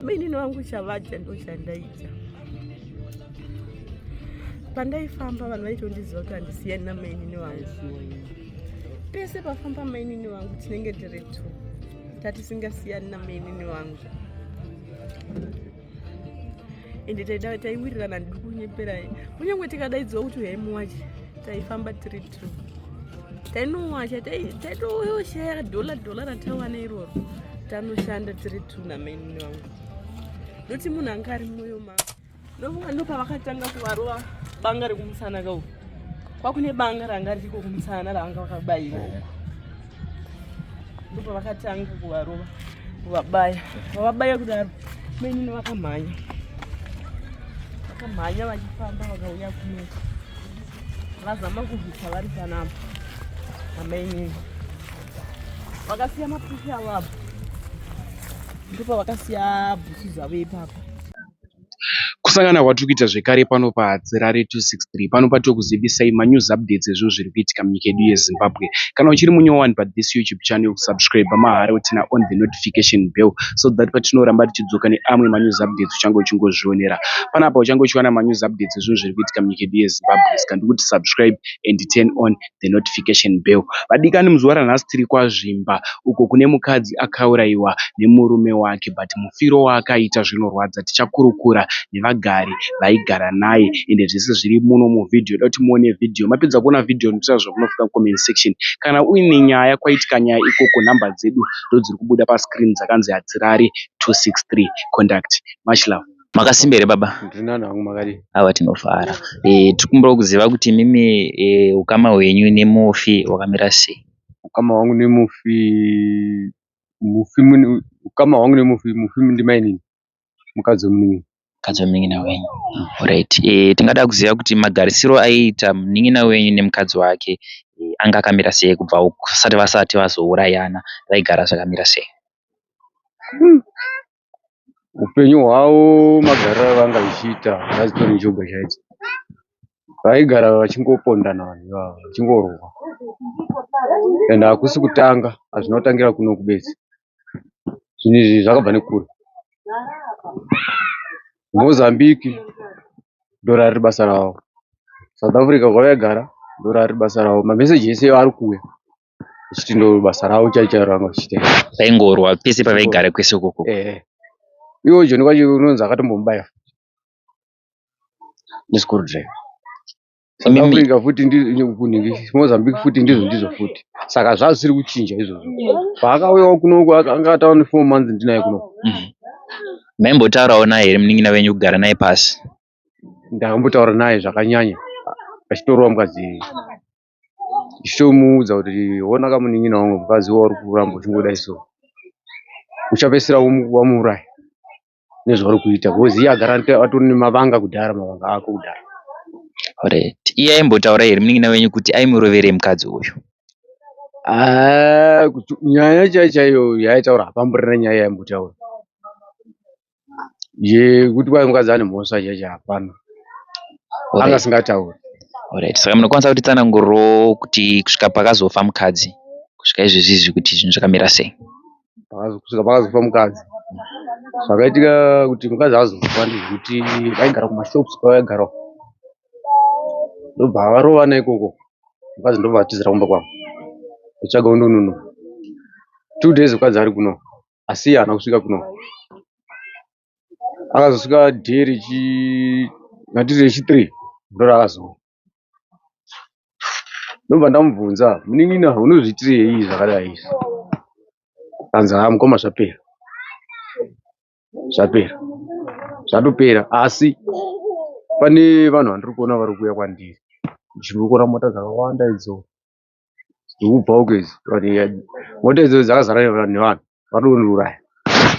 Mainini vangu chavadya ndochandaita. Pandaifamba vanhu vaitondiziva kuti handisiyani namainini vangu. Pese pafamba mainini vangu tinenge tiri two. Tatisingasiyani namainini vangu. Ende taida taiwirirana ndikunyeperai. Kunyange tikadaidzwa kuti uyai muwache taifamba tiri two. Tainowacha taitoshaya dhola dhola ratawana iroro. Tanoshanda tiri two namainini vangu. Noti munhu anga ari mwoyo mangu. Ndofunga ndopavakatanga kuvarova banga rekumusana kau. Kwakune banga ranga ririko kumusana ravanga vakabayiwa uko. Ndopavakatanga kuvarova kuvabaya. Vavabaya kudaro mainini vakamhanya. Vakamhanya vachifamba vakauya kuno. Vazama kurwisa vari panapa namainini. Vakasiya mapusha avo apa. Ndopavakasiya bhutsu dzavo ipapa. Kusangana kwatiri kuita zvekare pano paHatirare 263 pano patiri manews updates ezvinhu zviri kuitika munyika yedu yeZimbabwe. Kana uchiri munyowani pathis YouTube channel subscribe mahara uturn on the notification bell so that patinoramba tichidzoka neamwe manews updates uchange uchingozvionera. Panapa uchange uchiwana manews updates ezvinhu zviri kuitika munyika yedu yeZimbabwe. Saka ndikuti subscribe and turn on the notification bell. Vadikani muzuva ranhasi tiri kwaZvimba uko kune mukadzi akaurayiwa nemurume wake but mufiro waakaita zvinorwadza. Tichakurukura nevagari vaigara naye ende zvese zviri muno muvhidhiyo. Toda kuti muone vhidhiyo. Mapedza kuona vhidhiyo ndotaura zvamunofika kucomment section. Kana uine nyaya kwaitika nyaya ikoko nhamba dzedu ndodziri kubuda pascreen dzakanzi Hatirare 263 contact. Much love. Makasimba here baba? Ndinani hangu makadii? Ava tinofara. Tiri kumbura kuziva kuti imimi ukama hwenyu nemufi hwakamira sei? Ukama hwangu nemufi mufi ukama hwangu nemufi mufi ndimainini mukadzi wemunin'ina. Mukadzi wemunin'ina wenyu. Alright. Tingada kuziva kuti magarisiro aiita munin'ina wenyu nemukadzi wake anga akamira sei kubva kusati vasati vazourayana vaigara zvakamira sei? Upenyu hwavo magariro avanga vachiita vadzitori njuga chaidzo. Vaigara vachingopondana vanhu ivava vachingorwa. Ende hakusi kutanga hazvina kutangira kuno kubedzi. Zvinhu izvi zvakabva nekure. Mozambique ndorari basa ravo. South Africa kwavaigara ndorari basa ravo. Mameseji ese ari kuuya achiti ndo basa ravo chairo chairo ravanga vachiita. Vaingorwa pese pavaigara kwese ukoko. Ehe. Iwo John kwacho unonzi akatombomubaya futi nescrewdriver. South Africa futi kunhingi Mozambique futi ndizvo ndizvo futi. Saka zvazvisiri kuchinja izvozvo. Paakauyawo kunoku anga atava ne4 months ndinaye kunoku. Maimbotaurawo naye here munin'ina wenyu kugara naye pasi? Ndakambotaura naye zvakanyanya achitorova mukadzi ndichitomuudza kuti ona kamunin'ina wangu mukadzi wauri kuramba uchingodai so uchapedzisira wamuuraya nezvauri kuita because iye agara atori nemavanga kudhara mavanga ako kudhara. Alright. Iye aimbotaura here munin'ina wenyu kuti aimuroverei mukadzi uyu? Ah, kuti nyaya chaiyo chaiyo yaaitaura hapamborina nyaya yaimbotaura yekuti kwai mukadzi ane mhosva chaicho hapana anga asingatauri. Alright. Saka munokwanisa kutitsanangurirawo kuti kusvika pakazofa mukadzi kusvika izvezvi izvi kuti zvinhu zvakamira sei? Kusvika pakazofa mukadzi zvakaitika kuti mukadzi azofa ndezvekuti vaigara kumashops kwavaigara uko ndobva varovana ikoko mukadzi ndobva atizira kumba kwavo achitsvaga kundonunura 2 days mukadzi ari kuno asi iye haana kusvika kuno akazosvika day rechi ngatiti rechi3 ndoraakazouya ndobva ndamubvunza munin'ina unozviitirei zvakadai izvi kanzi haa mukoma zvapera zvapera zvatopera asi pane vanhu vandiri kuona vari kuuya kwandiri ndiri kuona mota dzakawanda idzo dziri kubva uko idzi mota idzo dzakazara nevanhu vari kundiuraya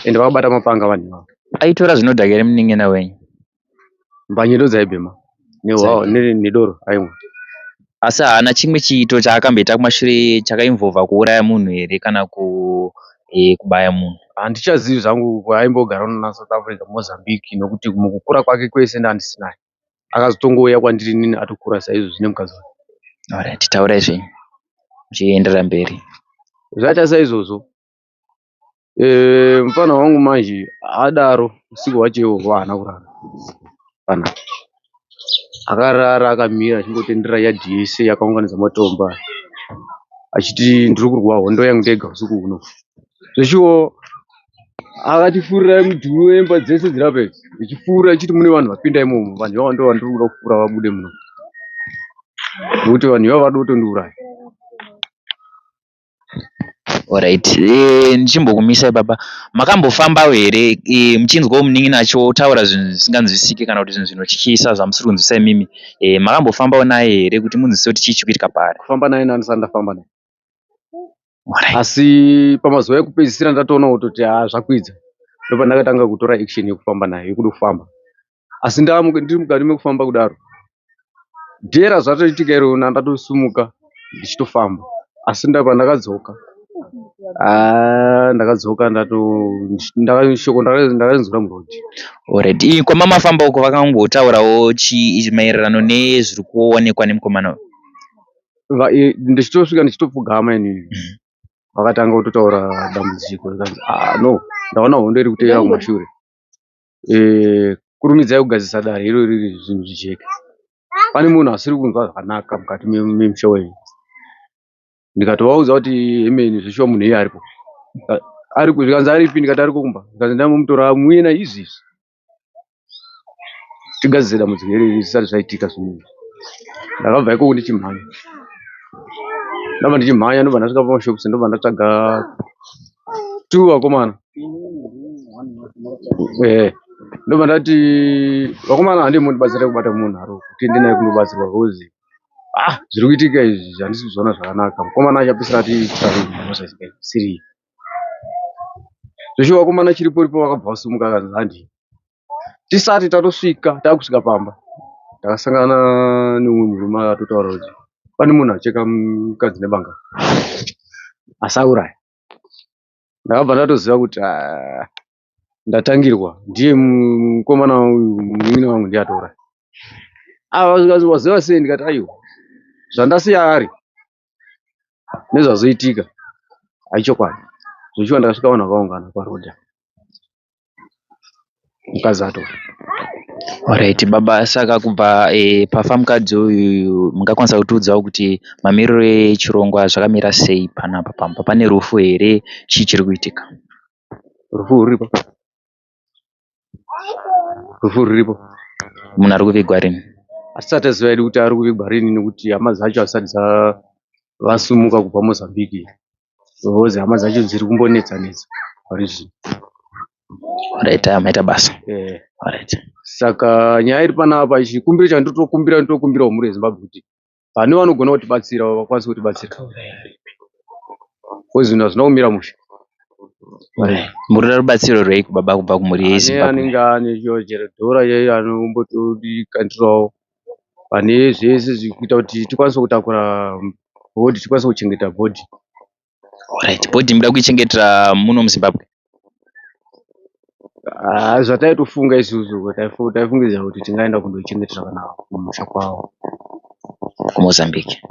ende vakabata mapanga vanhu ivavo. Aitora zvinodhaka here munin'ina wenyu? Mbanje ndodzaibhema nedoro aimwa. Asi haana chimwe chiito chaakamboita kumashure chakainvolva kuuraya munhu here kana kubaya munhu? Handichazivi zvangu kwaaimbogara kuna South Africa Mozambique nokuti mukukura kwake kwese ndandisinaye. Akazotongouya kwandiri inini atokura saizvozvi nemukadzi wake. Alright, taurai zvenyu muchienderera mberi. Zvaita saizvozvo. Mufana wangu manje adaro usiku hwacho ihwohwo haana kurara panapa. Akarara akamira achingotenderera yadhi yese yakaunganidza matombo aya achiti ndiri kurwa hondo yangu ndega usiku huno. Zveshuwo akatifurira midhuri wemba dzese dziri apa idzi ichifura ichiti mune vanhu vapinda imomo vanhu ivava ndo vandiri kuda kufura vabude muno nekuti vanhu ivava vari kutondiuraya. Alright, ndichimbokumisa baba, makambofambawo here muchinzwawo munin'ina achitaura zvinhu zvisinganzwisisiki kana kuti zvinhu zvinotyisa zvamusiri kunzwisisa imimi? Makambofambawo naye here kuti munzwisise kuti chii chiri kuitika paari? Kufamba naye ndandisati ndafamba naye. Alright. Asi pamazuva ekupedzisira ndatoona kutoti haa zvakwidza ndopandakatanga kutora action yekufamba naye yekuda kufamba. Asi ndiri mukati mekufamba kudaro dhera zvatoitika irona ndatosimuka ndichitofamba asi pandakadzoka haa ndakadzoka shoko ndakarinzwira muroad. Alright, kwamamafamba uko vakangotaurawo chii maererano nezviri kuonekwa nemukomana uyu? Ndichitosvika ndichitopfugama inini vakatanga kutotaura dambudziko rikanzi ah no ndaona hondo iri kuteera kumashure. Kurumidzai kugadzirisa dare irori zvinhu zvijeke. Pane munhu asiri kunzwa zvakanaka mukati memusha wenyu. Ndikatovaudza kuti hemeni zveshuwa munhu iye aripo. Aripo zvikanzi aripi ndikati ariko kumba. Zvikanzi ndamutora muuye naye izvezvi. Tigadzire dambudziko irori zvisati zvaitika zvinhu izvi. Ndakabva ikoko ndichimhanya. Ndabva ndichimhanya ndobva ndasvika pamashops ndobva ndatsvaga 2 vakomana. Ndobva ndati vakomana handei mundibatsira kubata munhu ari uku tiende naye kundobatsirwa because ah zviri kuitika izvi handisi kuzviona zvakanaka. Mukomana achapedzisira atiitira mhosva isiri iyo. Zveshuwa vakomana chiripo ripo vakabva vasimuka vakanzi handei. Tisati tatosvika takusvika pamba takasangana neumwe murume akatotaura kuti pane munhu acheka mukadzi nebanga asauraya. Ndakabva ndatoziva kuti ndatangirwa ndiye mukomana uyu munin'ina wangu ndiye atouraya. Ava zvikanzi waziva sei ndikati aiwa zvandasiya ari nezvazoitika haichokwadi. Zveshuwa ndakasvika vanhu vakaungana paroad apa. Mukadzi atora. Alright baba, saka kubva pafa mukadzi uyu mungakwanisa kutiudzawo kuti mamiriro echirongwa zvakamira sei panapa pamba? Pane rufu here? Chii chiri kuitika? Rufu ruripo. Rufu ruripo. Munhu ari kuvigwa rini? Hatisati taziva hedu kuti ari kuvigwa rini nekuti hama dzacho hadzisati dzavasumuka kubva Mozambique. Because hama dzacho dziri kumbonetsa netsa pari zvino. Alright, maita basa. Alright. Saka nyaya iri panapa chikumbiro chandinotokumbira ndinotokumbirawo mhuri yeZimbabwe kuti pane vanogona kutibatsira vakwanise kutibatsira. Because zvinhu hazvina kumira mushe. Muri kuda rubatsiro rwei baba kubva kumhuri yeZimbabwe? Anenge ane chero dhora chaiyo anombotodikandirawo pane zvese zvikuita kuti tikwanise kutakura bhodhi tikwanise kuchengeta bhodhi. Alright, bhodhi muda kuichengetera muno muZimbabwe? Zvataitofunga isusu taifungidzira kuti tingaenda kundoichengetera kana kumusha kwavo. KuMozambique.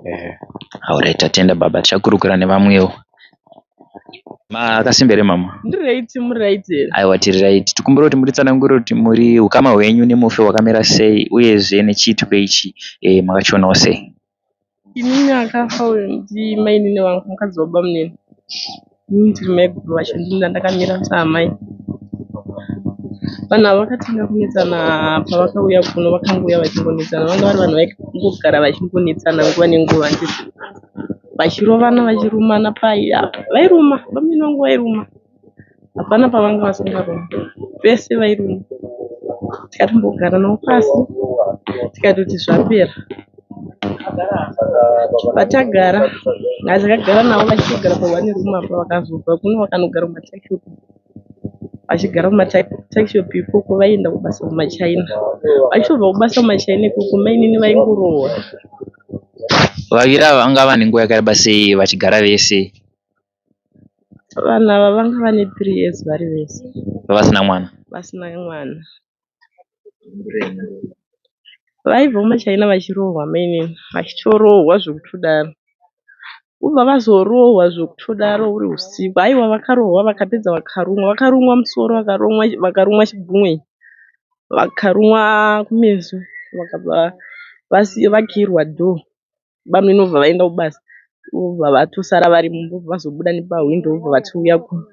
Alright, tatenda baba, tichakurukura nevamwewo. Makasimba here mama? Ndiri right, muri right here? Aiwa tiri right. Tikumbira kuti mutitsanangurire kuti muri ukama hwenyu nemufi hwakamira sei uyezve nechiitiko ichi makachionawo sei? Inini akafa uyu ndimainini wangu mukadzi wababa munene. Inini ndiri maiguru vacho ndini ndakamira saamai. Vanhu ava vakatanga kunetsana pavakauya kuno vakangouya vachingonetsana. Vanga vari vanhu vaingogara vachingonetsana nguva nenguva ndizvo. Vachirovana vachirumana pai apa. Vairuma, bamnini vangu vairuma. Hapana pavanga vasingarumi. Pese vairuma. Tikatombogara navo pasi tikatoti zvapera. Patagara, takagara navo vachitogara pa1 room apa vakazobva kuno vakanogara kumatakishopu. Vachigara kumatakishopu ikoko vaienda kubasa kumaChina. Vachitobva kubasa kumaChina ikoko mainini vaingorohwa. Vaviri ava vanga vane nguva yakareba sei vachigara vese? Vanhu ava vanga vane 3 years vari vese. Vasina mwana? Vasina mwana. Vaibva kumaChina vachirohwa mainini, vachitorohwa zvekutodaro. Vobva vazorohwa zvekutodaro uri usiku. Haiwa vakarohwa vakapedza vakarumwa. Vakarumwa musoro vakarumwa chigunwe, vakarumwa kumeso vakabva vakiirwa dhoo. Bamnini vobva vaenda kubasa. Vobva vatosara vari mumba vobva vazobuda nepahwindo vobva vatouya kuno.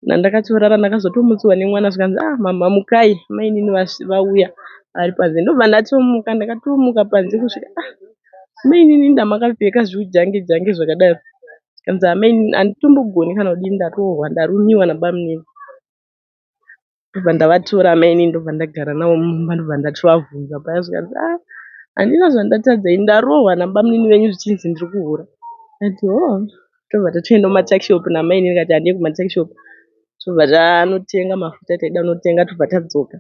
Ndandakatorara ndakazotomutswa nemwana zvikanzi ah mhamha mukai mainini vauya vari panze. Ndobva ndatomuka ndakatomuka panze kusvika ah mainini ndamakapfeka zviujange jange zvakadaro. Zvikanzi amainini handitombogoni kana kudini ndarohwa ndarumiwa nabamunini. Ndobva ndavatora amainini ndobva ndagara navo mumba ndobva ndatovabvunza paya zvikanzi ah handina zvandatadza ini ndarohwa nabamunini venyu zvichinzi ndiri kuhura. Ndikati hoo tobva tatoenda kumatuckshop namainini ndikati handei kumatuckshop. Tobva tanotenga mafuta taida kunotenga tobva tadzoka.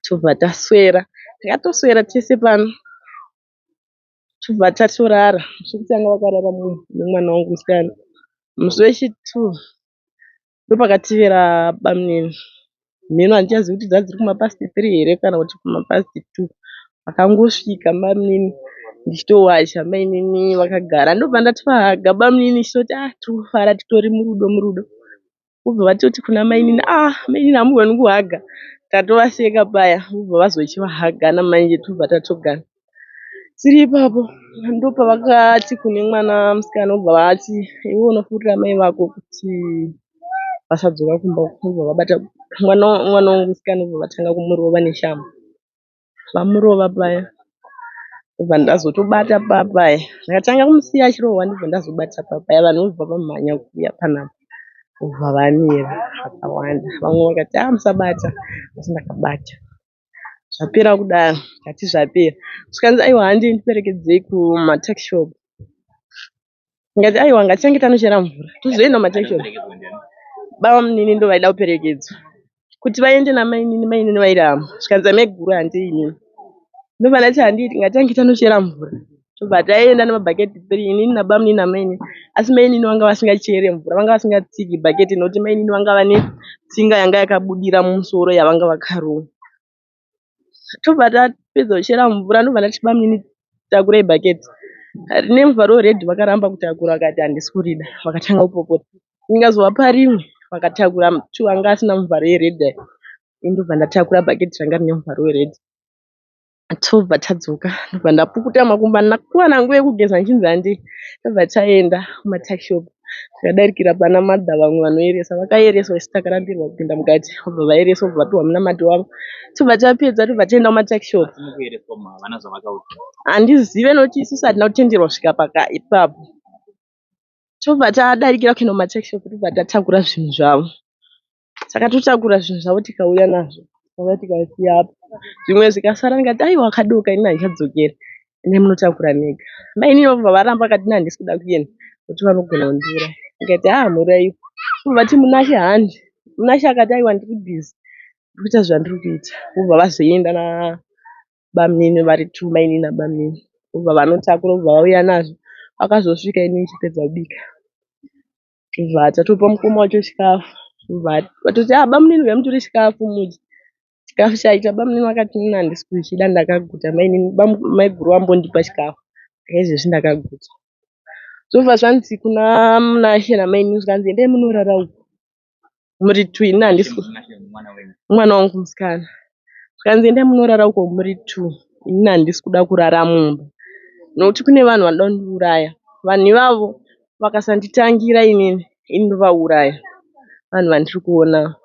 Tobva taswera takatoswera tese pano. Tobva tatorara musi wekutanga vakarara nemwana wangu musikana. Musi wechitwo ndopakatevera bamunini. Mheno handichazivi kuti dzanga dziri kumapast three here kana kuti kumapast two. Vakangosvika bamunini ndichitowacha mainini vakagara. Ndobva ndatovahaga bamunini ndichitoti ah tiri kufara titori murudo murudo. Vobva vatoti kuna mainini ah mainini hamugoni kuhaga. Tatovaseka paya vobva vazochivahagana manje tobva tatogara. Tiri ipapo ndopavakati kune mwana musikana vobva vati iwe unofurira mai vako kuti vasadzoka kumba uko. Vobva vabata mwana wangu musikana vobva vatanga kumurova neshamhu. Vamurova paya ndobva ndazotobata papaya. Ndakatanga kumusiya achirohwa ndobva ndazobata papaya vanhu vobva vamhanya kuuya panapa. Vobva vamira vakawanda. Vamwe vakati ah musabata asi ndakabata. Zvapera kudaro ndati zvapera. Zvikanzi aiwa handei ndiperekedzei kumatuckshop. Ndikati aiwa ngatitange tanochera mvura tozoenda kumatuckshop. Babamunini ndovaida kuperekedzwa kuti vaende namainini, mainini vairamba. Zvikanzi amaiguru handei inini. Ndobva ndati handii ngatitange tanochera mvura. Tobva taenda nemabhaketi 3 inini nabamunini namainini. Asi mainini vanga vasingachere mvura, vanga vasingatsiki bhaketi nekuti mainini vanga vane tsinga yanga yakabudira mumusoro yavanga vakaruma. Tobva tapedza kuchera mvura ndobva ndati bamunini takurai bhaketi. Rine muvharo weredhi vakaramba kutakura vakati handisi kurida vakatanga kupopota. Ndikazovapa rimwe vakatakura two anga asina muvharo yeredhi aya. Ini ndobva ndatakura bhaketi ranga rine muvharo weredhi. Tobva tadzoka ndobva ndapukuta makumbo handina kuwana nguva yekugeza ndichinzi handei. Tobva taenda kumatuckshop tikadarikira pana mother vamwe vanoyeresa vakayereswa isu takarambirwa kupinda mukati vobva vayereswa vobva vapiwa munamato wavo. Tobva tapedza tobva taenda kumatuckshop. Handizive nekuti isusu hatina kutenderwa kusvika ipapo. Tobva tadarikira kuenda kumatuckshop tobva tatakura zvinhu zvavo. Saka totakura zvinhu zvavo tikauya nazvo tikauya tikasiya apa. Zvimwe zvikasara ndikati aiwa kadoka ini handichadzokeri endai munotakura mega. Mainini vobva varamba vakati ini handisi kuda kuenda nekuti vanogona kundiuraya. Ndikati haa muraiwe. Vobva vati Munashe handi. Munashe akati aiwa ndiri busy ndiri kuita zvandiri kuita. Vobva vazoenda nabamunini vari two mainini nabamunini. Vobva vanotakura vobva vauya nazvo. Vakazosvika ini ndichipedza kubika. Tobva tatopa mukoma wacho chikafu. Vobva vatoti ah bamunini huyai mutore chikafu mudye. Chikafu chaita bamunini vakati inini handisi kuchida ndakaguta mainini maiguru vambondipa chikafu. Saka izvezvi ndakaguta. Zvobva zvanzi kuna Munashe namainini zvikanzi endai munorara uko. Muri two ini handisi mwana wangu musikana. Zvikanzi endai munorara uko muri two inini handisi kuda kurara mumba nokuti kune vanhu vanoda kundiuraya. Vanhu ivavo vakasanditangira inini, ini ndovauraya vanhu vandiri kuona ava.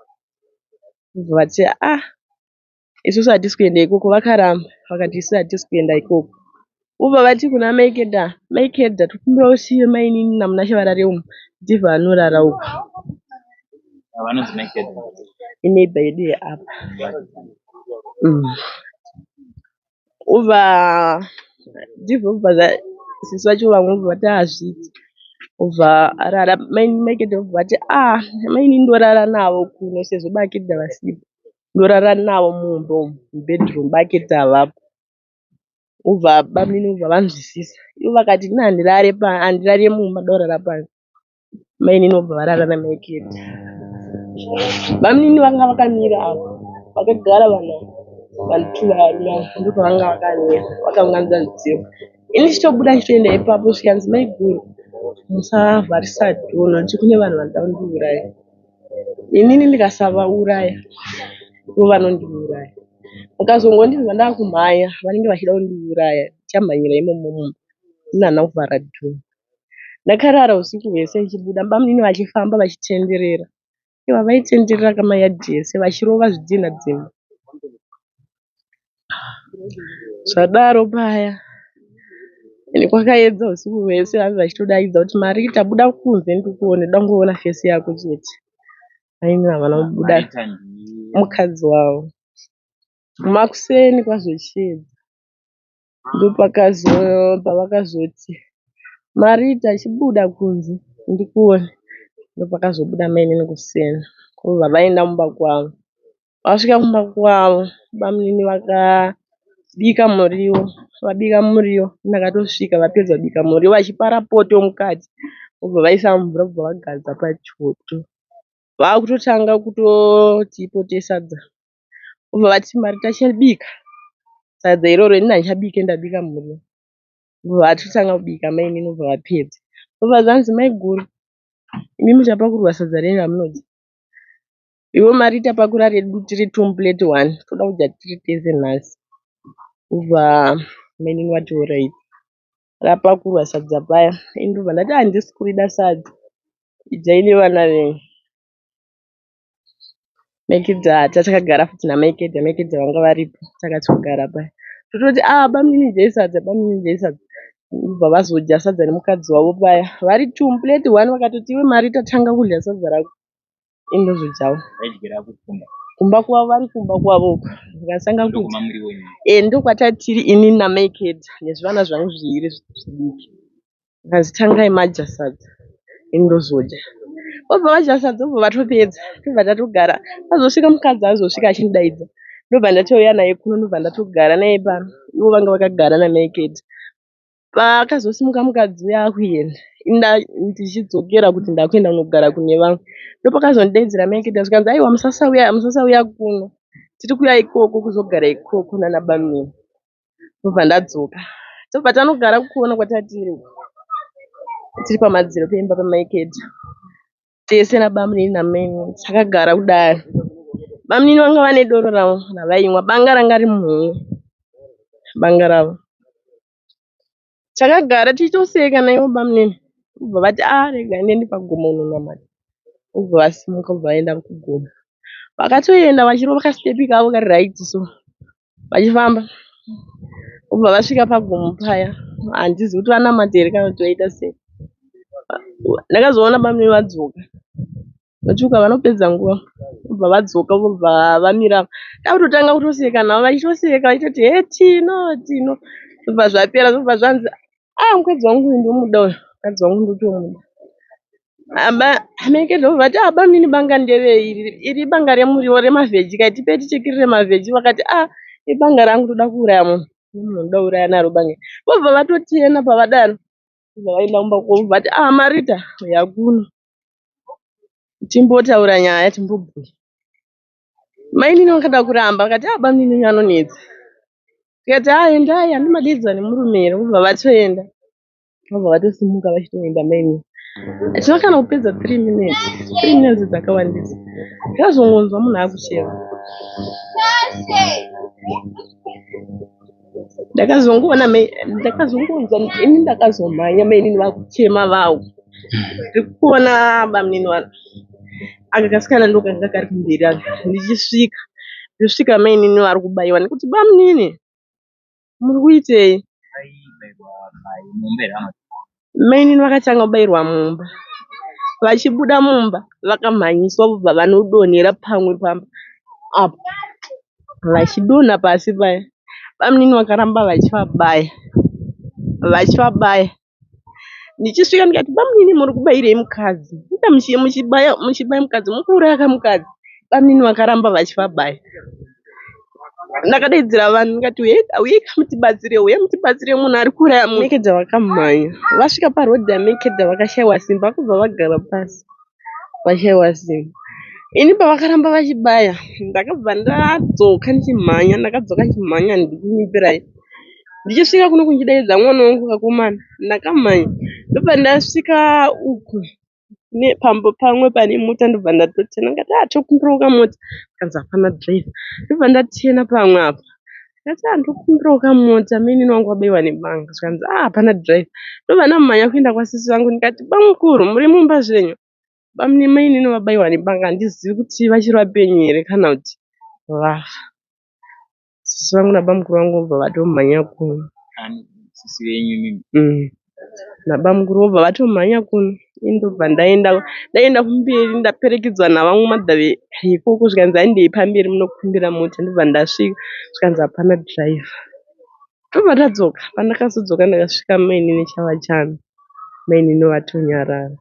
Vobva vati ah isusu hatisi kuenda ikoko vakaramba vakati isu hatisi kuenda ikoko. Vobva vati kuna mai Kedha, mai Kedha tokumbira usiye mainini naMunashe varare umu Dhivha anorara uko. Vanonzi mai Kedha. Ineighbor yedu yeapa. Vobva Dhivha vobva sisi vacho vamwe vobva vati hazviiti. Vobva arara mai Kedha vobva vati ah mainini ndorara navo kuno sezvo baKedha vasipo. Ndorara navo mumba umu mubedroom baKedha havapo. Vobva bamunini vobva vanzwisisa. Ivo vakati ini handirare handirare mumba ndorara panze. Mainini vobva varara namai Kedha. Bamunini vanga vakamira ava vakagara vanhu ava vanhu two varume ava ndopavanga vakamira vakaunganidza midziyo. Ini ndichitobuda ndichitoenda ipapo zvikanzi maiguru musavharisa door nekuti kune vanhu vanoda kundiuraya. Inini ndikasavauraya ivo vanondiuraya. Mukazongondinzwa ndakumhanya vanenge vachida kundiuraya ndichamhanyira imomo mumba ini handina kuvhara door. Ndakarara usiku hwese ndichibuda bamunini vachifamba vachitenderera. Iva vaitenderera kamayadhi ese vachirova zvidhinha dzimba. Zvadaro paya kwakaedza usiku hwese vange vachitodaidza kuti Marita buda kunze ndikuone ndoda kungoona fesi yako chete. Mainini havana kubuda mukadzi wavo. Makuseni kwazochiedza ndopavakazoti Marita chibuda kunze ndikuone. Ndopakazobuda mainini kuseni ndobva vaenda mumba kwavo. Vasvika kumba kwavo bamunini vakabika muriwo, vabika muriwo ndakatosvika vapedza kubika muriwo vachipara poto mukati vobva vaisa mvura vobva vagadza pachoto. Vakutotanga kutoti ipote sadza vobva vati Marita chibika sadza iroro ini handichabike ndabika muriwo. Vobva vatotanga kubika mainini vobva vapedza. Vobva zvanzi maiguru imi muchapakurirwa sadza renyu ramunodya. Iwe Marita pakura redu tiri two muplate one toda kudya tiri tese nhasi. Vobva mainini vati horaiti. Rapakurwa sadza paya ini ndobva ndati handisi kurida sadza idyai nevana venyu. Maikidha tatakagara futi namaikidha maikidha vanga varipo takatogara paya tototi ah bamunini idyai sadza bamunini idyai sadza vobva vazodya sadza nemukadzi wavo paya vari two muplate one vakatoti iwe Marita tanga kudya sadza rako ini ndozodyawo kumba kwavo vari kumba kwavo uko ndikasanga kudya e ndokwatatiri ini namaikidha nezvivana zvangu zviiri zvidiki Zvikanzi tangai madya sadza ini ndozodya. Vobva vadya sadza vobva vatopedza tobva tatogara. Azosvika mukadzi azosvika achindidaidza ndobva ndatouya naye kuno ndobva ndatogara naye pano. Ivo vanga vakagara namai Keti. Paakazosimuka mukadzi uya akuenda ini ndichidzokera kuti ndakuenda kunogara kune vamwe. Ndopakazondidaidzira mai Keti zvikanzi aiwa musasauya musasauya kuno tiri kuuya ikoko kuzogara ikoko nana bamunini. Ndobva ndadzoka. Tobva tanogara kuona kwatatiri uku. Tiri pamadziro peimba pamai Keti. Tese nabamunini namainini takagara kudai. Bamunini vanga vane doro ravo ravaimwa. Banga ranga riri muhomwe. Banga ravo. Takagara tichitoseka naivo bamunini. Vobva vati ah rega ndiende pagomo kunonamata. Vobva vasimuka vobva vaenda kugomo. Vakatoenda vachirova kasitepi kavo kari right so. Vachifamba. Vobva vasvika pagomo paya. Handizivi kuti vanamata here kana kuti vaita sei. Ndakazoona bamunini vadzoka. Vachiuka vanopedza nguva vobva vadzoka vobva vamira takutotanga kutoseka navo vachitoseka vachitoti he Tino Tino zvobva zvapera zvobva zvanzi ah mukadzi wangu uyu ndomuda uyu mukadzi wangu ndotomuda amai Kedha vobva vati ah bamunini banga nderei iri iri ibanga remuriwo remavheji kai tipei tichekerere mavheji vakati ah ibanga rangu ndoda kuuraya munhu munhu ndoda kuuraya naro banga iri vobva vatotena pavadaro vobva vaenda kumba kwavo vobva vati ah Marita huya kuno timbotaura nyaya timbobhuya. Mainini vakada kuramba vakati ah bamunini wenyu anonetsa. Tikati ah endai handi madeedzwa nemurume here vobva vatoenda. Vobva vatosimuka vachitoenda mainini. Hatina kana kupedza 3 minutes. 3 minutes dzakawandisa. Ndakazongonzwa munhu akuchema. Ndakazongoona mai ndakazongonzwa ini ndakazomhanya mainini vakuchema vawo. Ndiri kuona bamunini vangu. Aka kasikana ndokanga kari kumberi aka. Ndichisvika ndosvika mainini vari kubaiwa nekuti bamunini muri kuitei? Mainini vakatanga kubairwa mumba. Vachibuda mumba vakamhanyiswa vobva vanodonhera pamwe pamba apa. Vachidonha pasi paya. Bamunini vakaramba vachivabaya. Vachivabaya. Ndichisvika ndikati bamunini muri kubairei mukadzi? Inga muchibaya muchibaya mukadzi muri kuuraya ka mukadzi? Bamunini vakaramba vachivabaya. Ndakadaidzira vanhu ndikati huyai mutibatsire huyai mutibatsire munhu ari kuuraya munhu. Mekedha vakamhanya vasvika paroad yaMekedha vakashaiwa simba vakabva vagara pasi vashaiwa simba. Ini pavakaramba vachibaya ndakabva ndadzoka ndichimhanya ndakadzoka ndichimhanya ndikunyimbirai. Ndichisvika kuno kundidaidza mwana wangu kakomana ndakamhanya ndobva ndasvika uku nepambo pamwe pane mota ndobva ndatotena ndikati ah tokumbirawo kamota zvikanzi hapana driver ndobva ndatena pamwe apa ndikati ah ndokumbirawo kamota mainini wangu wabaiwa nebanga zvikanzi ah hapana driver ndobva ndamhanya kuenda kwasisi vangu ndikati bamukuru muri mumba zvenyu bamune mainini vabaiwa nebanga handizivi kuti vachiri vapenyu here kana kuti vafa. Sisi vangu nabamukuru vangu vobva vatomhanya kuno. Ani sisi venyu imimi? Nabamukuru vobva vatomhanya kuno. Ini ndobva ndaenda ndaenda kumberi ndaperekedzwa navamwe madha ikoko zvikanzi handei pamberi munokumbira mota ndobva ndasvika zvikanzi hapana driver. Tobva tadzoka pandakazodzoka ndakasvika mainini chava chami mainini vatonyarara.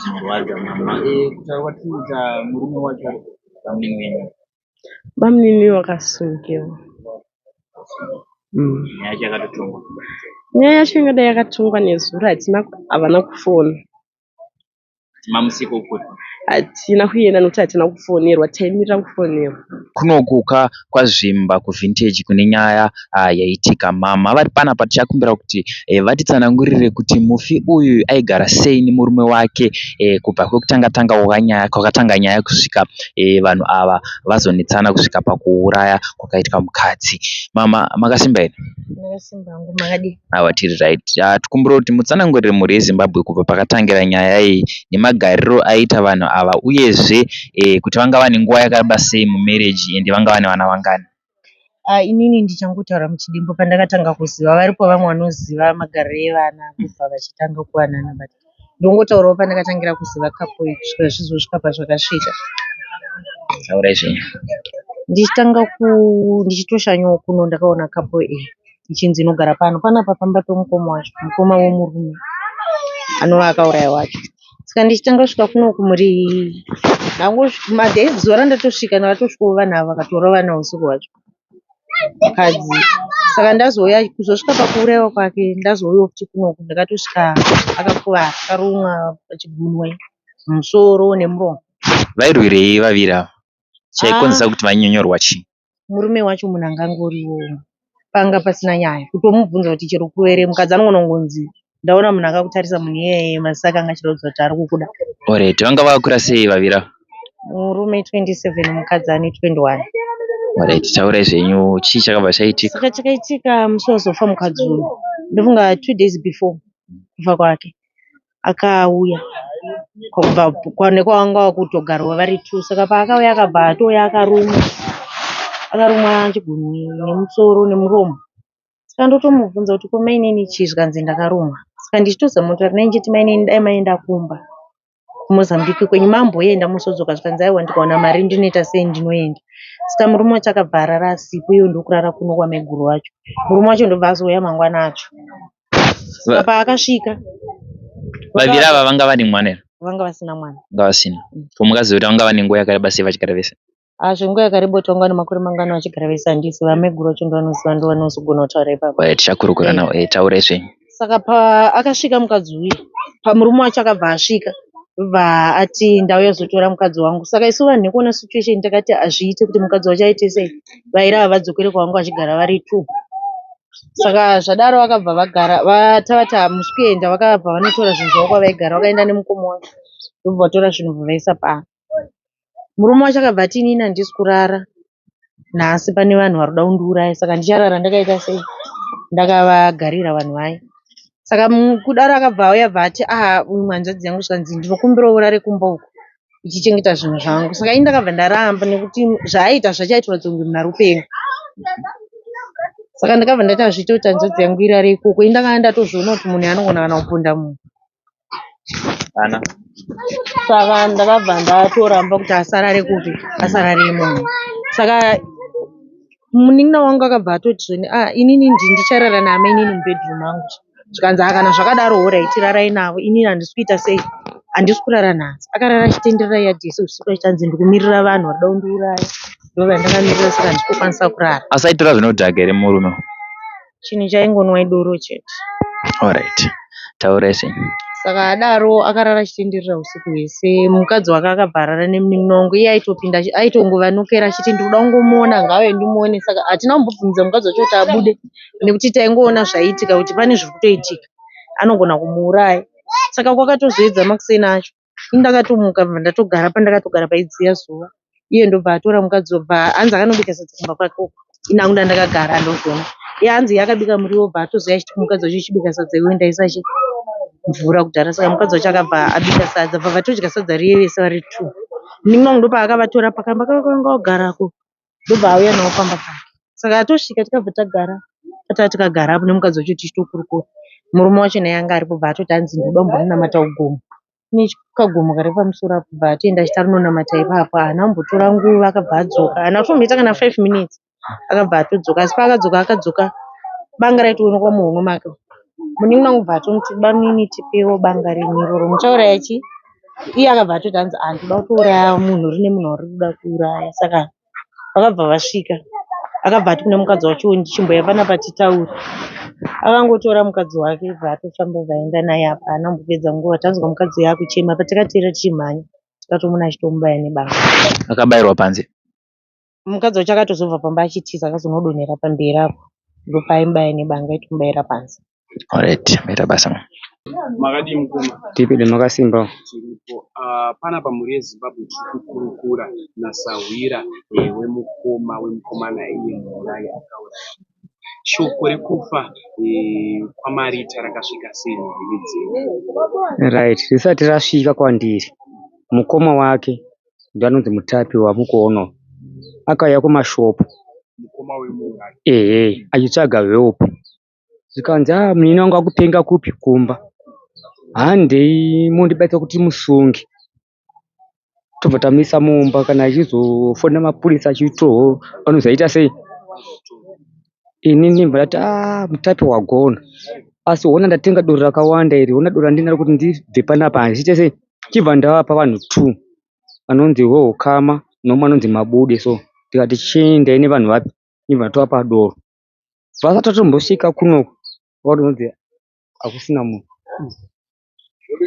Zvinorwadza mama. Eh, kutaura kwatiri kuita murume wacho ari bamunini wenyu. Bamunini wakasungiwa. Nyaya yacho yakatotongwa. Nyaya yacho ingadai yakatongwa nezuro hatina havana kufona. Mamusiko kuri. Hatina kuenda nokuti hatina kufonerwa taimirira kufonerwa. Kunokuka kwaZvimba kuVintage kune nyaya yaitika. Mhamha vari panapa tichakumbira kuti vatitsanangurire kuti mufi uyu aigara sei nemurume wake kubva kwekutanga tanga kwakatanga nyaya kusvika vanhu ava vazonetsana kusvika pakuuraya kwakaitwa mukadzi. Mhamha makasimba here? Ndakasimba hangu makadii? Awa tiri right. Tikumbira kuti mutsanangurire mhuri yeZimbabwe kubva pakatangira nyaya iyi nemagariro aiita vanhu ava uyezve kuti vanga vane nguva yakareba sei mumarriage ende vanga vane vana vangani. Inini ndichangotaura muchidimbu pandakatanga kuziva varipo vamwe vanoziva magariro evana kubva vachitanga kuwanana but ndongotaurawo pandakatangira kuziva couple iyi kusvika zvizosvika pazvakasvika. Taurai zvenyu. Ndichitanga ku ndichitoshanyawo kuno ndakaona couple iyi ichinzi inogara pano panapa pamba pemukoma wacho mukoma wemurume anova akauraya wacho. Saka ndichitanga kusvika kuno kumhuri iyi madhei zuva randatosvika ndakatosvikawo vanhu ava vakatora vana usiku hwacho mukadzi. Saka ndazouya kuzosvika pakuuraiwa kwake ndazouyawo futi kunoku ndakatosvika akakuvara akarumwa pachigunwe musoro nemuromo. Vairwirei vaviri ava? Chaikonzeresa kuti vanyonyorwa chii? Murume wacho munhu anga angoriwo panga pasina nyaya kutomubvunza kuti chero kuere mukadzi anogona kungonzi ndaona munhu akakutarisa munhu iyeye maziso ake anga achiratidza kuti ari kukuda. Alright, vanga vakakura sei vaviri ava? Murume 27 mukadzi ane 21. Alright, taurai zvenyu chii chakabva chaitika? Saka chakaitika musi wazofa mukadzi uyu ndofunga 2 days before kufa kwake akauya kubva nekwavanga vakutogarwa vari two saka paakauya akabva atouya akarumwa akarumwa chigunwe nemusoro nemuromo saka ndotomubvunza kuti ko mainini chii zvikanzi ndakarumwa saka ndichitozama kutaura naye ndichiti mainini dai maenda kumba kuMozambique kwenyu mamboenda mozodzoka zvikanzi aiwa ndikawana mari ndinoita sei ndinoenda saka murume wacho akabva arara asipo iye ndokurara kuno kwamaiguru vacho murume wacho ndobva azouya mangwana acho saka paakasvika Vaviri ava vanga vane mwana here? Vanga vasina mwana. Vanga vasina. Ko mukaziva kuti vanga vane nguva yakareba sei vachigara vese? Zvenguva yakareba kuti vanga vane makore mangani vachigara vese handisi vamaiguru vacho ndovanoziva ndovanozogona kutaura ipapo. Tichakurukura navo. Taurai zvenyu. Saka paakasvika mukadzi uyu pamurume wacho akabva asvika ndobva ati ndauya kuzotora mukadzi wangu. Saka isu vanhu nekuona situation takati hazviite kuti mukadzi wacho aite sei vairi ava vadzokere kwavanga vachigara vari two. Saka zvadaro vakabva vagara tavati hamusi kuenda vakabva vanotora zvinhu zvavo kwavaigara vakaenda nemukoma wacho ndobva vatora zvinhu bva vaisa pano. Murume wacho akabva ati inini handisi kurara nhasi pane vanhu vari kuda kundiuraya saka ndicharara ndakaita sei ndakavagarira vanhu vaya. Saka kudaro akabva auya bva ati ah uyu hanzvadzi yangu zvikanzi ndinokumbira urare kumba uku uchichengeta zvinhu zvangu. Saka ini ndakabva ndaramba nekuti zvaaiita zvachaitwa kunge munhu ari kupenga. Saka ndakabva ndati hazviite kuti hanzvadzi yangu irare ikoko. Ini ndakanga ndatozviona kuti munhu anogona kana kuponda munhu. Ana. Saka ndakabva ndatoramba kuti asarare kupi asarare imomo. Saka munin'ina wangu akabva atoti zvoni ah inini ndicharara naamainini mubedroom mangu. Zvikanzi ah kana zvakadaro alright rarai navo inini handisi kuita sei handisi kurara nhasi. Akarara achitenderera yadhi yese usiku achiti ndikumirira vanhu varikuda kundiuraya ndovandakamirira saka handisi kukwanisa kurara. Asaitora zvinodhaka here murume? Chinhu chaingonwa idoro chete. Alright. Taurai zvenyu. Saka adaro akarara achitenderera usiku hwese. Mukadzi wake akabva arara nemunin'ina wangu. Iye aitopinda aitongovanokera achiti ndinoda kungomuona ngaauye ndimuone. Saka hatina kumbobvumidza mukadzi wacho kuti abude nekuti taingoona zvaiitika kuti pane zviri kutoitika. Anogona kumuuraya. Saka kwakatozoedza makuseni acho. Ini ndakatomuka bva ndatogara pandakatogara paidziya zuva. Iye ndobva atora mukadzi bva hanzi akanobika sadza kumba kwake uko. Ini hangu ndandakagara ndozviona. Iye hanzi iye akabika muriwo bva atozouya achiti kumukadzi wacho chibika sadza iwe ndaisa chi mvura kudhara. Saka mukadzi wacho akabva abika sadza bva vatodya sadza riye vese vari two. Munin'ina wangu ndopaakavatora pakamba kavakanga vagarako ndobva auya navo pamba pake. Saka atosvika tikabva tagara pataa tikagara apo nemukadzi wacho tichitokurukura. Murume wacho naye anga aripo bva atoti hanzi ndinoda kumbonamata kugomo. Kune kagomo kari pamusoro apo bva atoenda achiti arunonamata ipapo. Haana kumbotora nguva akabva adzoka. Haana kutomboita kana 5 minutes akabva atodzoka. Asi paakadzoka akadzoka banga raitoonekwa muhomwe make. Munin'ina wangu bva atomuti bamunini tipewo banga renyu iroro muchauraya chii? Iye akabva atoti hanzi ah ndoda kutouraya munhu rine munhu wariri kuda kuuraya saka vakabva vasvika akabva ati kune mukadzi wacho ndichimboya panapa titaure akangotora mukadzi wake bva atofamba vaenda naye apa haana kumbopedza nguva tanzwa mukadzi uya akuchema patakateera tichimhanya takatomona achitomubaya nebanga Akabayirwa panze. Mukadzi wacho akatozobva pamba achitiza akazonodonhera pamberi apo ndopaimubaya nebanga aitomubayira panze. Alright, maita basa. Makadii mukoma? Tipide makasimba. Tiripo. Panapa mhuri yeZimbabwe tiri kukurukura nasahwira wemukoma wemukomana iye muurayi akauraya. Shoko rekufa kwaMarita rakasvika sei munzeve dzenyu? Right, risati rasvika kwandiri mukoma wake ndoanonzi Mutapi wamukuona uyu akauya kumashopu Mukoma wemuurayi. Ehe achitsvaga help zvikanzi ah munin'ina wangu akupenga kupi kumba handei mondibatsira kuti musunge tobva tamuisa mumba kana achizofonera mapurisa achitorwa anozoita sei ini ndibva ndati ah Mutapi wagona asi hona ndatenga doro rakawanda iri hona doro randinaro kuti ndibve panapa hazviite sei chibva ndavapa vanhu two anonzi wehukama neumwe anonzi Mabude so ndikati chiendai nevanhu vapi ndibva ndavapa doro vasati vatombosvika kunoku vakutonzi hakusina munhu.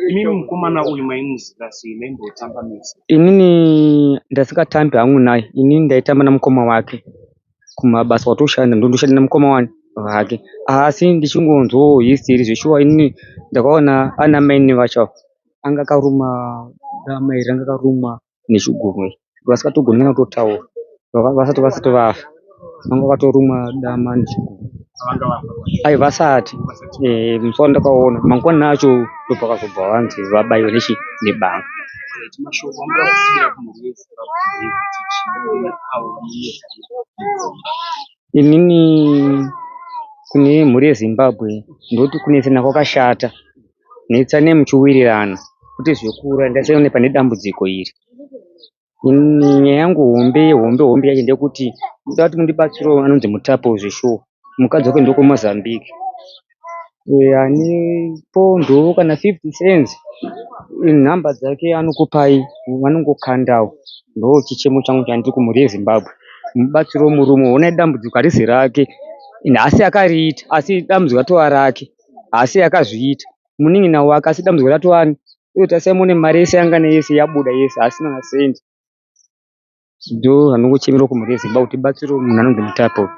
Imimi mukomana uyu maimuziva sei maimbotamba mese? Inini ndasingatambi hangu naye inini ndaitamba namukoma wake kumabasa kwatoshanda ndondoshanda namukoma wani wake asi ndichingonzwawo history zveshuwa inini ndakaona ana mainini vacho anga akaruma dama iri ranga rakarumwa nechigunwe vasingatogoni kana kutotaura vasati vasati vafa vanga vatorumwa dama nechigunwe ai vasati musi wandakaona mangwana acho ndopakazobva vanzi vabaiwa nechi nebanga. Inini kune mhuri yeZimbabwe ndoti kunetsana kwakashata Netsanai muchiwirirana kwete zvekuuraya ndasiyana pane dambudziko iri. Nyaya yangu hombe hombe hombe yacho ndeyekuti ndoda kuti mundibatsirewo anonzi Mutape zveshuwa mukadzi wake ndewekuMozambique ane pondo kana 50 cents nhamba dzake anokupai vanongokandawo ndochichemo changu chandiri kumhuri yeZimbabwe mubatsirewo murume honai dambudziko harisi rake nhasi akariita asi dambudziko ratova rake haasi akazviita munin'ina wake asi dambudziko ratova uye tarisai muone mari yese yanga ane yese yabuda yese haasina kana sendi ndo zvanongochemera kumhuri yezimbabwe kuti tibatsirewo munhu anonzi mutape uyu.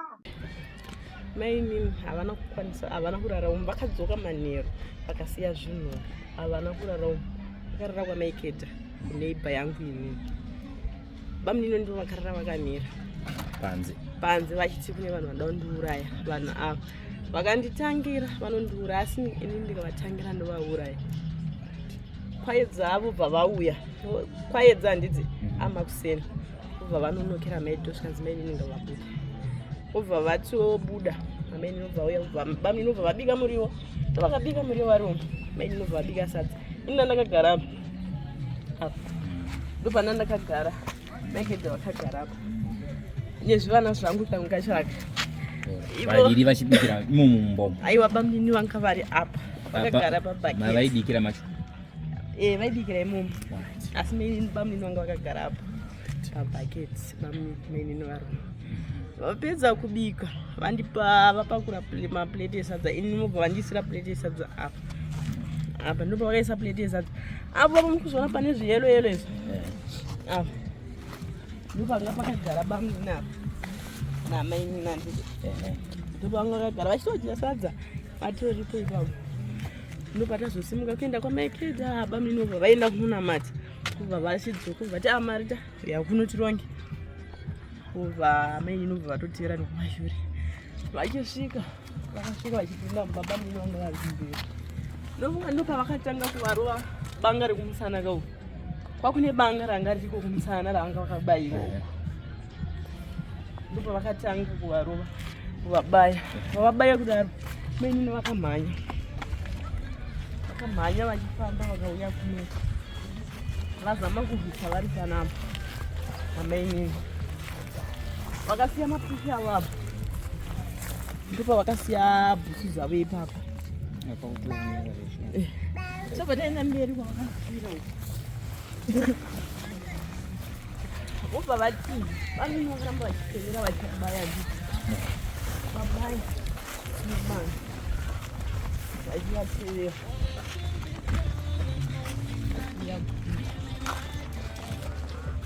Mainini havana kukwanisa havana kurara umu vakadzoka manheru vakasiya zvinhu havana kurara umu vakarara kwamaikeda kuneighbor yangu inini Bamunini ndivo vakarara vakamira panze panze vachiti kune vanhu vanoda kundiuraya vanhu ava vakanditangira vanondiuraya asi ini ndikavatangira ndovauraya kwaedza vobva vauya kwaedza handidzi amakuseni vobva vanonokera maidho zvikanzi mainini ngavabude vobva vatobuda amainini vobva vauya bamunini vobva vabika muriwo ndovakabika muriwo vari umu mainini vobva vabika sadza ini ndandakagara apa ndopana ndakagara maihedha vakagara apa nezvivana zvangu kamwe kacho aka vaviri vachibikira imomo mumba aiwa bamunini vanga vari apa vakagara pabakvaibikira macho e vaibikira imomo asi bamunini vanga vakagara apa pabhaketi bamunini vari vapedza kubika vandipa vapakura maplate esadza ini mobva vandiisira plate yesadza apa Apa ndipo pavakaisa plate yesadza. Apo apo mukuzviona pane zviyelo yelo izvi. Apa. Ndopanga pakagara bamnini apa. Namainini handiti. Ndopanga vakagara vachitodya sadza. Vatoripo ipapo. Ndopatazosimuka kuenda kwamaikeda bamnini vobva vaenda kunonamata. Kubva vachidzoka vati amarita yakuno tironge. Kubva mainini vobva vatoteera nekumashure. Vachisvika vakasvika vachipinda mumba bamnini vanga vari kumberi. Ndofunga ndopavakatanga kuvarova banga rekumusana kauku. Kwakune banga ranga ririko kumusana ravanga vakabaiwa uku. Ndopavakatanga kuvarova kuvabaya. Vavabaya kudaro mainini vakamhanya. Vakamhanya vachifamba vakauya kuno. Vazama kurwisa vari panapa amainini. Vakasiya mapushi avo apa. Ndopavakasiya bhutsu dzavo ipapa. Tobva taenda mberi kwavakasira uko. Vobva vati vamweni vakaramba vachitevera vachibaya nditi. Vabaya nebanga vachivatevera.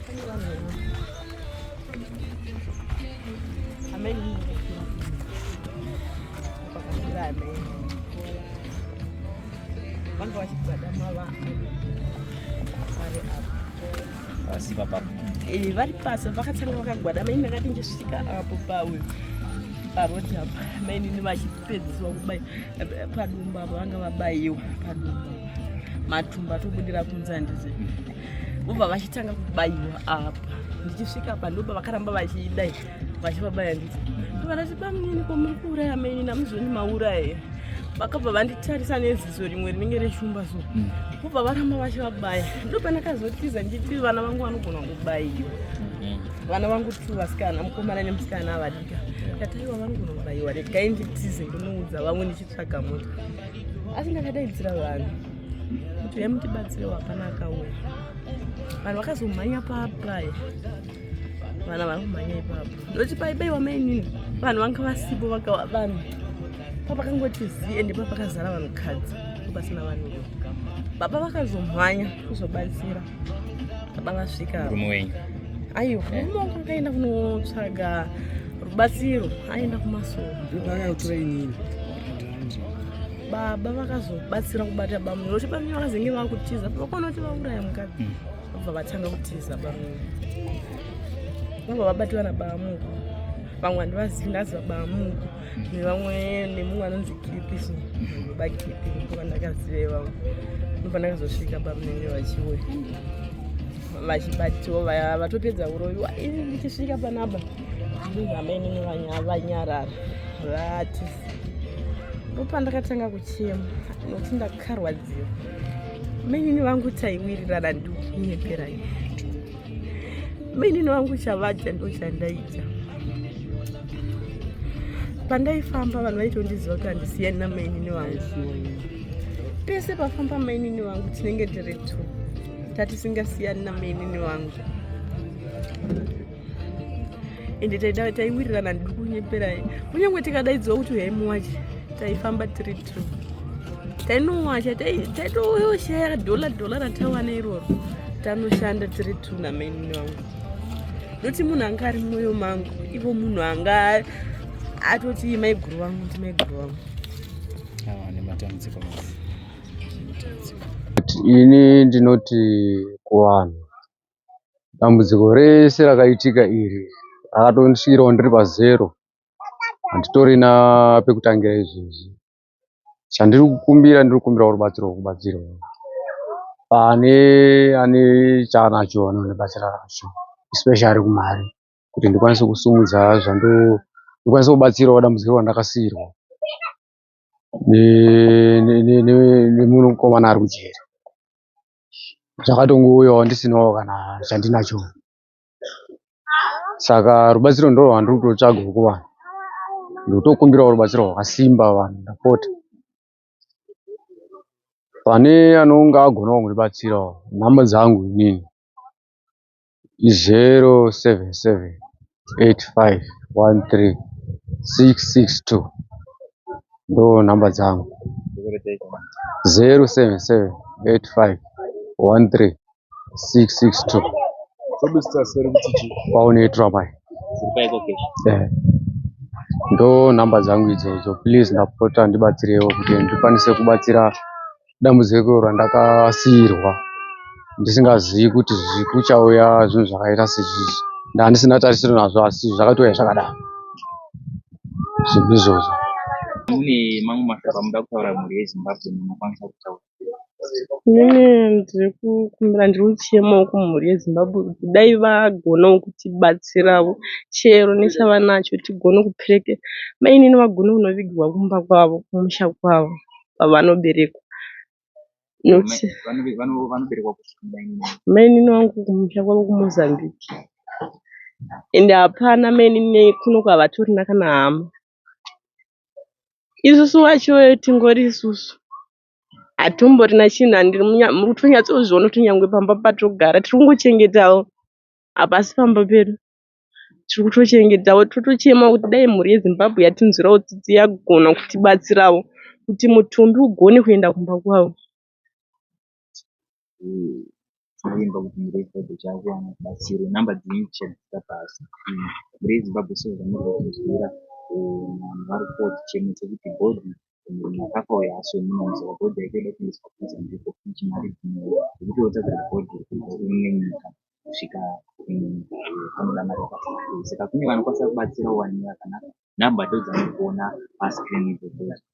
Pane vanhu ameni vakafira ameni vanga vachigwadama vari apa Pasi papa. Eh, vari pasi vakatanga vakagwadama ini ndakati ndichisvika apo pauyu paroti apa mainini vachipedziswa kubai padumba apa vanga vabayiwa padumba matumba atobudira kunze handizi vobva vachitanga kubayiwa apa ndichisvika apa ndoba vakaramba vachidai vachivabaya nditi ndovandati bamunini ko muri kuuraya mainini hamuzoni mauraya here vakabva vanditarisa neziso rimwe rinenge reshumba so vobva varamba vachivabaya ndopandakazotiza ndichiti vana vangu vanogona kubayiwa vana vangu two vasikana mukomana nemusikana avadika ndati aiwa vanogona kubayiwa regai nditize ndinoudza vamwe ndichitsvaga mota asi ndakadaidzira vanhu kuti uyai mutibatsirewo hapana akauya vanhu vakazomhanya papaya vana vari kumhanya ipapo ndochi paibaiwa mainini vanhu vanga vasipo vaka vanhu papakangoti zii ende papakazara vanhukadzi pasina vanhurume baba vakazomhanya kuzobatsira baba vasvika Murume wenyu. aiwa murume wangu akaenda kunotsvaga rubatsiro aenda kumasoro Ndopakautora inini. Baba vakazobatsira kubata bamunini nokuti bamunini vakazenge vakutiza vakaona kuti vauraya mukadzi vabva vatanga kutiza bamunini vabva vabatiwa nabamuku vamwe handivazivi ndaziva bamuku nevamwe nemumwe anonzi kipi so bakipi ndopandakaziva ivavo ndopandakazosvika bamunini vachiuya vachibatiwa vatopedza kuroviwa ini ndichisvika panapa ndinzi amainini vanyarara vatiza ndopandakatanga kuchema nokuti ndakarwadziwa mainini vangu taiwirirana ndikunyeperai mainini vangu chavadya ndochandaita pandaifamba vanhu vaitondiziva kuti handisiyani namainini vangu pese pafamba mainini vangu tinenge tiri two tatisingasiyani namainini vangu ende taiwirirana ndiri kunyeperai kunyange tikadaidziwa kuti uyai muwache taifamba tiri two tainowacha taitoshaya dhola dhola ratawana iroro tanoshanda tiri two namainini vangu noti munhu anga ari mumwoyo mangu ivo munhu anga atoti maiguru vangu ndi maiguru vangu. Nematambudziko. Ini ndinoti kuvanhu dambudziko rese rakaitika iri rakatondisvikirawo ndiri pazero handitorina pekutangira izvezvi. Chandiri kukumbira ndiri kukumbirawo rubatsiro rwekubatsirwa pane ane chaanacho anondibatsira nacho especially kumari kuti ndikwanise kusimudza zvando ndikwanise kubatsirawo dambudziko randakasiirwa nemukomana ari kujeri. Zvakatongouyawo ndisinawo kana chandinacho. Saka rubatsiro ndorwandiri kutotsvagawo kuvanhu. Ndikutokumbirawo rubatsiro rwakasimba vanhu ndapota. Pane anonga agonawo kundibatsirawo nhamba dzangu inini i077 85 13 662 ndo nhamba dzangu. 077 85 13 662 Paunoitwa mai eh. Ndo nhamba dzangu idzodzo please ndapota ndibatsirewo kuti ndikwanise kubatsira dambudziko randakasiirwa ndisingazivi kuti kuchauya zvinhu zvakaita sezvizvi ndandisina tarisiro nazvo asi zvakatouya zvakadaro zvinhu izvozvo. Mune mamwe mashoko amunoda kutaura mhuri yeZimbabwe munokwanisa kutaura. Inini ndiri kukumbira ndiri kuchemawo kumhuri yeZimbabwe kuti dai vagonawo kutibatsirawo chero nechavanacho tigone kupereke mainini vagone kunovigwa kumba kwavo kumusha kwavo kwavanoberekwa. Nokuti mainini vangu kumusha kwavo kuMozambique ende hapana mainini kunoku havatorina kana hama. Isusu wacho tingori isusu hatomborina chinhu handiri muri kutonyatsozviona kuti nyangwe pamba patogara tiri kungochengetawo hapasi pamba pedu tiri kutochengetawo totochema kuti dai mhuri yeZimbabwe yatinzwirawo tsitsi yagona kutibatsirawo kuti mutumbi ugone kuenda kumba kwavo. Tinovimba kuti mhuri yeZimbabwe chakuwana rubatsiro. Nhamba dzenyu tichadzisa pasi. Mhuri yeZimbabwe sezvamuri kutinzwira vanhu vari kuchema kuti bhodhi munhu akafa uyu haasi wemuno bhodhi yake inoda kuendeswa kuMozambique futi mari dzekuti wotakura bhodhi kubva kuimwe nyika kusvika kuimwe nyika panoda mari yakati saka kune vanokwanisa kubatsirawo vane yakanaka nhamba ndodzamuri kuona pascreen idzodzo.